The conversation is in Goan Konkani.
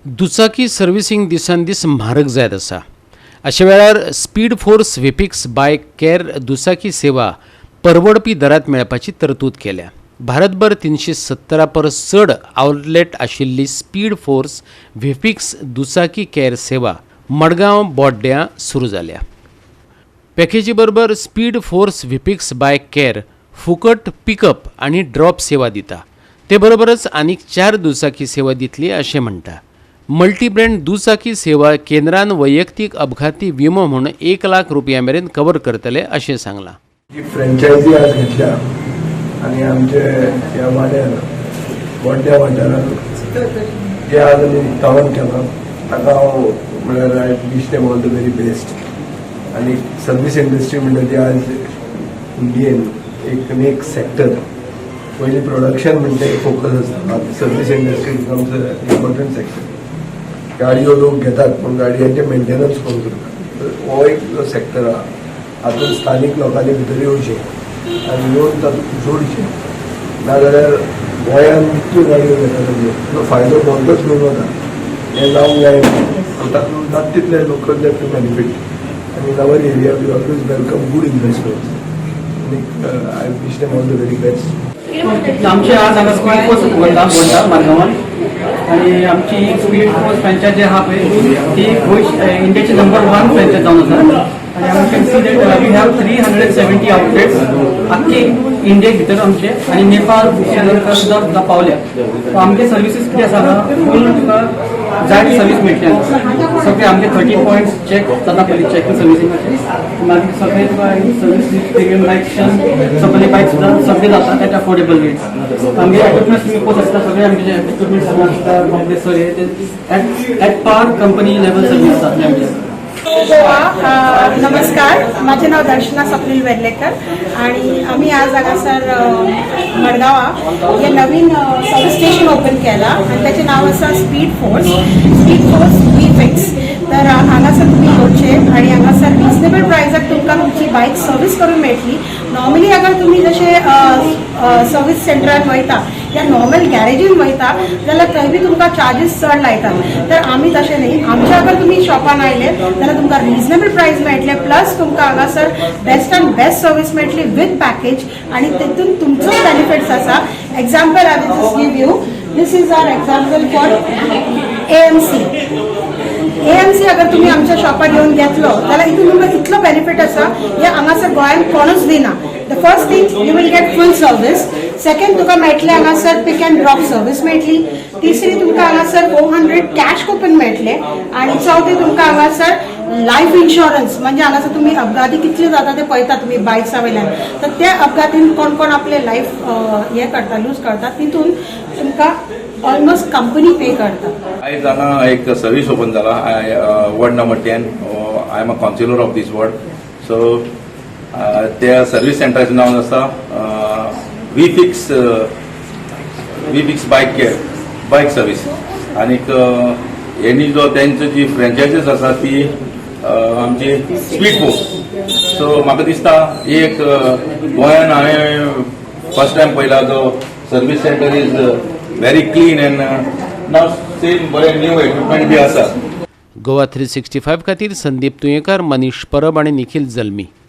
दुचाकी सर्विसींग दिसान दीस म्हारग जायत आसा. अशा वेळार स्पीड फोर्स व्हिपिक्स बायक केअर दुचाकी सेवा परवडपी दरात मेळपाची तरतूद केल्या. भारतभर 370 परस चड आवटलेट आशिल्ली स्पीड फोर्स व्हिपिक्स दुचाकी केअर सेवा मडगांव बोड्ड्यां सुरू जाल्या. पॅकेजी बरोबर स्पीड फोर्स व्हिपिक्स बायक केअर फुकट पिकअप आनी ड्रॉप सेवा दिता. ते बरोबरच आनीक चार दुचाकी सेवा दितली अशें म्हणटा. मल्टी ब्रँड दुचाकी सेवा केंद्रान वैयक्तीक अपघाती विमो म्हूण 1 लाख रुपया मेरेन कवर करतले अशें सांगलां. ही फ्रँचायझी आज घेतल्या आनी आमचे ह्या वाड्यार, बोड्ड्या वाठारांत जे आज आमी उक्तावण केलां, ताका हांव म्हळ्यार I wish them all the very best. आनी सर्वीस इंडस्ट्री म्हणटा ती आज इंडियेन एक आनी एक सेक्टर. पयलीं प्रोडक्शन म्हणटा एक फोकस आसता, आतां service industry becomes a important sector. गाडयो लोक घेतात, पूण गाडयांचे मेंटेनन्स कोण करता? तर हो एक जो सेक्टर आहा, हातूंत स्थानीक लोकांनी भितर येवचें आनी येवन तातूंत जोडचें. नाजाल्यार गोंयांत इतल्यो गाडयो घेतात, ताजेर फायदो कोणतोच घेवन वता, हें जावंक जायना. तातूंत जाता तितले लोक टू बेनिफीट आनी in our area we always welcome good investments आनी I wish them all the very best. आमचे आज हांगा स्पीड फोर्स उगडला बोंडा मारगांवान आणि आमची स्पीड फोर्स फ्रँचायज जी आहा पळय, ती गोंय इंडियाची नंबर वन फ्रँचायज जावन आसा. आणि आमी can see that we have 370 outlets आख्खे इंडिये भितर आमचे आणि नेपाळ, श्रीलंका सुद्दां पावल्या. सो आमगे सर्विसीस कितें आसा, फूल तुका जाय ती सर्वीस मेळटली आमकां. सगळे आमगे 30 पॉयंट्स चॅक जाता पयलीं, चॅकिंग सर्विसिंगाचे. मागीर सगळे तुका सर्वीस प्रिमियम बायकच्यान सगळे बायक सुद्दां सगळे जाता एट अफोर्डेबल रेट्स. आमगे इक्विपमेंट्स तुमी पळोवंक शकता, सगळे आमचे इक्विपमेंट्स आसता, कॉम्प्रेसर हे ते at par company level service जातले आमचे. गोवा, नमस्कार. माझे नाव दर्शना स्वप्नील वेर्लेकर आणि आम्ही आज हांगासर मडगांवा हे नवीन सर्विस स्टेशन ओपन केला आणि त्याचे नाव आसा speed force, speed force we fix. तर हांगासर तुमी येवचे आणि हांगासर रिजनेबल प्रायजाक तुमकां तुमची बायक सर्वीस करून मेळटली. नॉर्मली अगर तुमी जशे सर्वीस सेंटरान वयता या नॉर्मल गॅरेजीन वयता जाल्यार थंय बी तुमकां चार्जीस चड लायतात. तर आमी तशें न्ही. आमच्या अगर तुमी शॉपान आयले जाल्यार तुमकां रिजनेबल प्रायस मेळटले, प्लस तुमकां हांगासर बेस्ट अँड बेस्ट सर्वीस मेळटली विथ पॅकेज आणि तेतून तुमचोच बेनिफिट्स आसा. Example I will just give you, this is our example for AMC. AMC अगर तुम्ही आमच्या शॉपार येवन घेतलो जाल्यार हितून तुमकां इतलो बेनिफीट आसा, हे हांगासर गोंयांत कोणूच दिना. The first thing, you will get full service. Second, तुका मेळटलें हांगासर पिक अँड ड्रॉप सर्वीस मेळटली. तिसरी, तुमकां हांगासर 400 कॅश कुपन मेळटले आणि चवथें, तुमकां हांगासर लायफ इन्शुरन्स. म्हणजे हांगासर तुमी अपघाती कितले जाता ते पळयता तुमी बायक्सा वयल्यान, तर त्या अपघातीन कोण कोण आपले लायफ हे करता, लूज करता, तितून तुमकां ऑलमोस्ट कंपनी पे करता. आयज हांगा एक सर्वीस ओपन जाला ward number 10. I am a councillor of this ward. So त्या सर्वीस सेंटराचें नांव आसा We Fix Bike Care bike service. आनीक हेणी जो तेंची जी फ्रेंचायजीस आसा ती आमची स्पीड फोर्स. सो म्हाका दिसता ही एक गोंयान हांवें फर्स्ट टायम पळयला जो service center is very clean and now same बरें न्यू इक्विपमेंट बी आसा. गोवा 365 खातीर संदीप तुयेंकार, मनीष परब आणि निखिल जल्मी.